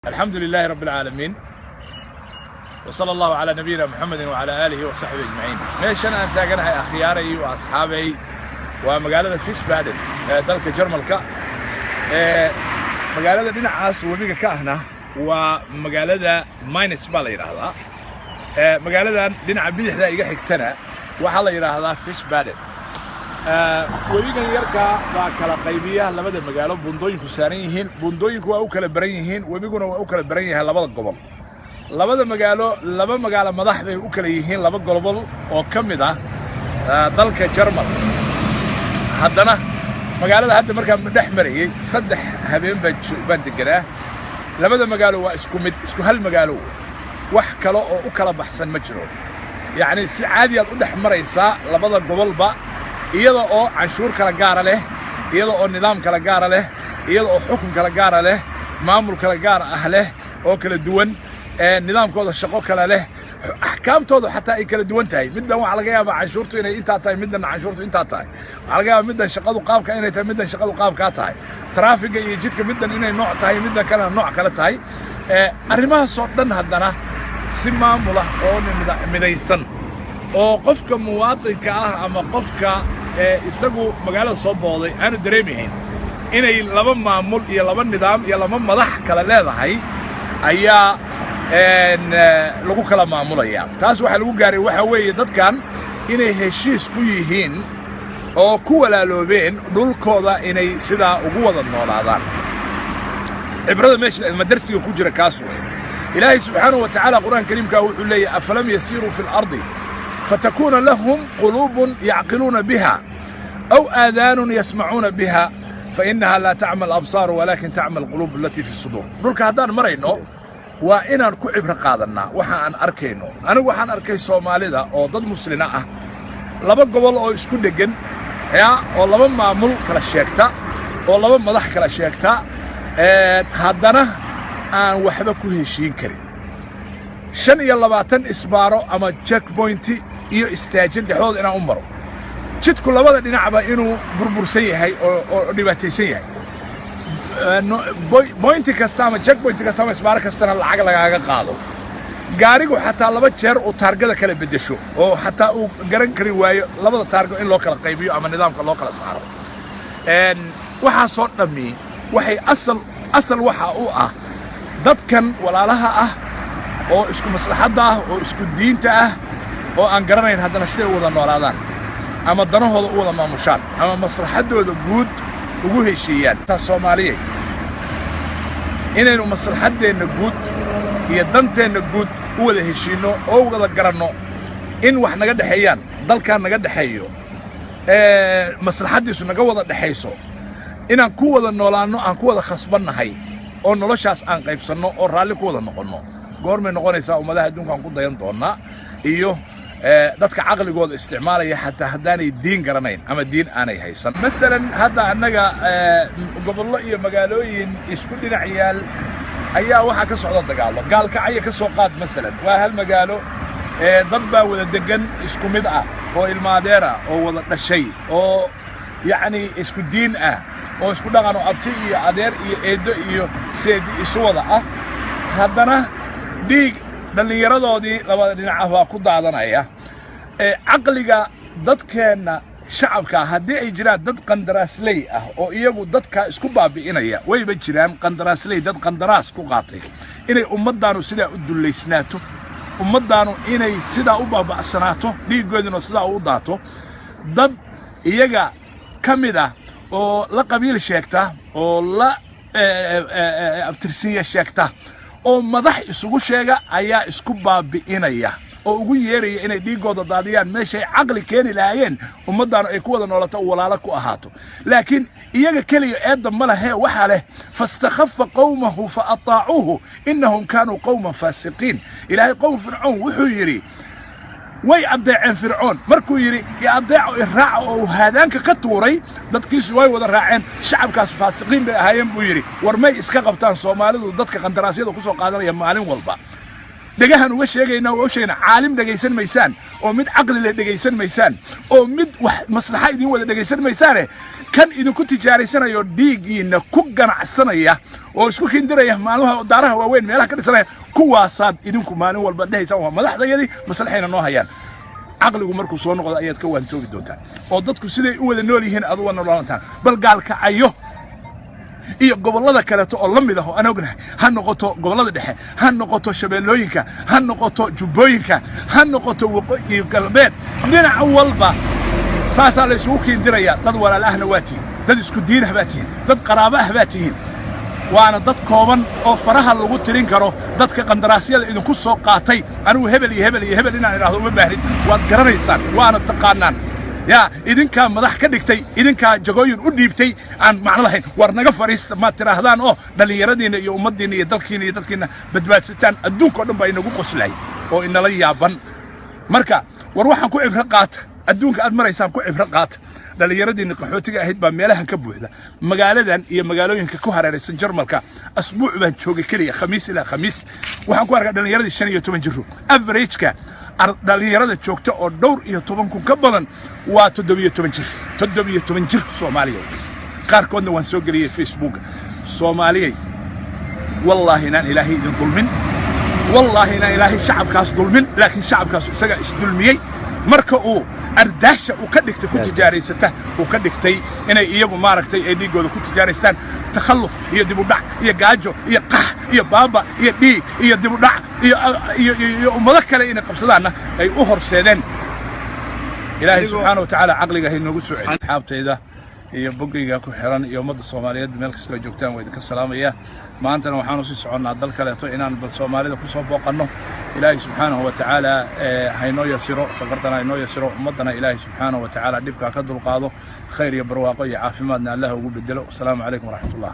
الحمد لله رب العالمين، وصلى الله على نبينا محمد وعلى آله وصحبه أجمعين. Meeshan aan taaganahay, akhyaaray iyo asxaabay, waa magaalada Wiesbaden ee dalka Jarmalka. Ee magaalada dhinacaas webiga ka ahna waa magaalada Mainz baa la yidhaahdaa. Ee magaaladan dhinaca bidixda iga xigtana waxaa la yidhaahdaa Wiesbaden. Webigan yarka baa kala qaybiya labada magaalo. Buundooyinku saaran yihiin, buundooyinku waa u kala baran yihiin, webiguna waa u kala baran yahay labada gobol. Labada magaalo laba magaalo madax bay u kala yihiin, laba gobol oo ka mid ah dalka Jarmal. Haddana magaalada hadda markaan dhex marayey, 3 habeen baan deganaa. Labada magaalo waa isku mid, isku hal magaalo, wax kale oo u kala baxsan ma jiro. Yacni si caadi aad u dhex maraysaa labada gobolba, iyada oo canshuur kala gaara leh, iyada oo nidaam kala gaara leh, iyada oo xukun kala gaara leh, maamul kala gaar ah leh oo kala duwan, nidaamkooda shaqo kale leh, axkaamtooda xataa ay kala duwan tahay. Middan waxaa laga yaabaa canshuurtu inay intaa tahay, middanna canshuurtu intaa tahay. Waxaa laga yaabaa middan shaqadu qaabka inay tahay, middan shaqadu qaabkaa tahay. Traafiga iyo jidka middan inay nooc tahay, middan kalena nooc kale tahay. Arrimahaasoo dhan haddana si maamulah oo midaysan oo qofka muwaadinka ah ama qofka isagu magaalada soo booday aanu dareemahayn inay laba maamul iyo laba nidaam iyo laba madax kale leedahay ayaa lagu kala maamulaya. Taas waxaa lagu gaaray waxaa weeye dadkan inay heshiis ku yihiin oo ku walaaloobeen dhulkooda inay sidaa ugu wada noolaadaan. Cibrada meesha ama darsiga ku jira kaas weeye. Ilaahay subxaanahu wa tacaala Qur'aan Kariimka wuxuu leeyahay: أفلم يسيروا في الأرض فتكون لهم قلوب يعقلون بها أو آذان يسمعون بها فإنها لا تعمى الأبصار ولكن تعمى القلوب التي في الصدور. Dhulka haddaan marayno waa inaan ku cibro qaadannaa waxa aan arkayno. Anigu waxaan arkay Soomaalida oo dad muslina ah, laba gobol oo isku dheggan ya, oo laba maamul kala sheegta, oo laba madax kala sheegta, haddana aan waxba ku heshiin karin. 25 isbaaro ama checkpointi iyo istaajin dhexdooda inaan u maro, jidku labada dhinacba inuu burbursan yahay oo dhibaataysan yahay, pointi kasta ama checkpoint kasta ama isbaaro kastana lacag lagaaga qaado, gaarigu xataa laba jeer uu taargada kala beddesho oo xataa uu garan kari waayo labada taargo in loo kala qaybiyo ama nidaamka loo kala saaro. Waxaasoo dhammi waxay asal waxa u ah dadkan walaalaha ah oo isku maslaxadda ah oo isku diinta ah oo aan garanayn haddana siday u wada noolaadaan ama danahooda u wada maamushaan ama maslaxaddooda guud ugu heshiiyaan. Taas Soomaaliyey, inaynu maslaxaddeenna guud iyo danteenna guud u wada heshiinno oo wada garanno in wax naga dhexeeyaan, dalkan naga dhexeeyo, maslaxaddiisu naga wada dhexayso, inaan ku wada noolaanno, aan ku wada khasbannahay oo noloshaas aan qaybsanno oo raalli ku wada noqonno. Goormay noqonaysaa ummadaha adduunkaan ku dayan doonnaa iyo dadka caqligooda isticmaalaya, xataa haddaanay diin garanayn ama diin aanay haysan? Masalan, hadda annaga gobollo iyo magaalooyin isku dhinac yaal ayaa waxaa ka socda dagaallo. Gaalkacyo ka soo qaad masalan, waa hal magaalo, dad baa wada deggan, isku mid ah oo ilmaadeer ah oo wada dhashay oo yacni isku diin ah oo isku dhaqan oo abti iyo adeer iyo eeddo iyo seedi isu wada ah. Haddana dhiig dhallinyaradoodii labada dhinac ah baa ku daadanaya. Caqliga dadkeenna shacabka, haddii ay jiraan dad qandaraasley ah oo iyagu dadka isku baabi'inaya, wayba jiraan qandaraasley, dad qandaraas ku qaatay inay ummaddaanu sidaa u dullaysnaato, ummaddaanu inay sidaa u baaba'sanaato, dhiiggooduna sidaa u daato. Dad iyaga ka mid ah oo la qabiil sheegta oo la abtirsinya sheegta oo madax isugu sheega ayaa isku baabi'inaya oo ugu yeeraya inay dhiiggooda daadiyaan, meeshay caqli keeni lahaayeen ummaddaanu ay ku wada noolato oo walaalo ku ahaato. Laakiin iyaga keliya eedda ma lehe, waxaa leh فاستخف قومه فأطاعوه إنهم كانوا قوما فاسقين. Ilaahay qowm Fircoon wuxuu yidhi way addeeceen. Fircoon markuu yidhi i addeeco, i raaca, oo uu haadaanka ka tuuray, dadkiisu way wada raaceen. Shacabkaas faasiqiin bay ahaayeen buu yidhi. War may iska qabtaan Soomaalidu dadka qandaraasyada ku soo qaadanaya maalin walba? Dhegahan uga sheegaynaa oo u sheegaynaa, caalim dhegaysan maysaan, oo mid caqli leh dhegaysan maysaan, oo mid wax maslaxa idin wada dhegaysan maysaane. Kan idinku tijaaraysanayo, dhiiggiina ku ganacsanaya oo isku kindiraya maalmaha, daaraha waaweyn meelaha ka dhisanaya, kuwaasaad idinku maalin walba dhehaysaan waa madaxdayadii, maslaxayna noo hayaan. Caqligu markuu soo noqdo ayaad ka waantoobi doontaan, oo dadku siday u wada nool yihiin aad u wada noolantaan. Bal Gaalkacayo iyo gobollada kaleeto oo la mid ah oo aan ognahay, ha noqoto gobollada dhexe, ha noqoto Shabeellooyinka, ha noqoto Jubbooyinka, ha noqoto Waqooyi Galbeed, dhinac walba saasaa la isugu kiindirayaa. Dad walaal ahna waa tihiin, dad isku diin ah baa tihiin, dad qaraabo ah baa tihiin. Waana dad kooban oo faraha lagu tirin karo dadka qandaraasyada idinku soo qaatay. Anigu hebel iyo hebel iyo hebel inaan idhaahdo uma baahnid, waad garanaysaan, waana taqaanaan. Yaa idinkaa madax ka dhigtay, idinkaa jagooyin u dhiibtay aan macno lahayn? War naga fadhiista maad tidhaahdaan oo dhallinyaradiinna iyo ummaddiinna iyo dalkiinna iyo dadkiinna badbaadsataan? Adduunka o dhan baa inagu qoslay oo inala yaaban. Marka war waxaan ku cibro qaata, adduunka aad maraysaan ku cibro qaata. Dhallinyaradiinna qaxootiga ahayd baa meelahan ka buuxda, magaaladan iyo magaalooyinka ku hareeraysan Jarmalka. Asbuuc baan joogay keliya, Khamiis ilaa Khamiis. Waxaan ku arkaa dhallinyaradii 15 jiro. Averageka dhallinyarada joogta oo dhowr iyo toban kun ka badan waa 17 jir, 17 jir Soomaaliya. Qaarkoodna waan soo geliyey Facebooka. Soomaaliyay, wallaahi inaan Ilaahay idin dulmin, wallaahi inaan Ilaahay shacabkaas dulmin, laakiin shacabkaas isagaa isdulmiyey marka uu ardaasha uu ka dhigtay ku tijaaraysata, uu ka dhigtay inay iyagu maaragtay ay dhiiggooda ku tijaaraystaan. Takhalluf iyo dibudhac iyo gaajo iyo qax iyo baaba iyo dhiig iyo dibudhac iyo ummado kale inay qabsadaanna ay u horseedeen. Ilaahay subxaana wa tacaala caqliga ha inoogu soo celiyo. Asxaabtayda iyo boggayga ku xiran iyo ummadda Soomaaliyeed meel kastoo joogtaan waa idinka salaamaya. Maantana waxaanu sii soconnaa dal kaleeto inaan bal Soomaalida ku soo booqanno. Ilaahay subxaanahu wa tacaala haynoo yasiro safartana, haynoo yasiro ummaddana. Ilaahay subxaanahu wa tacaala dhibkaa ka dulqaado, khayr iyo barwaaqo iyo caafimaadna Allah ugu bedelo. Asalaamu calaykum waraxmatullah.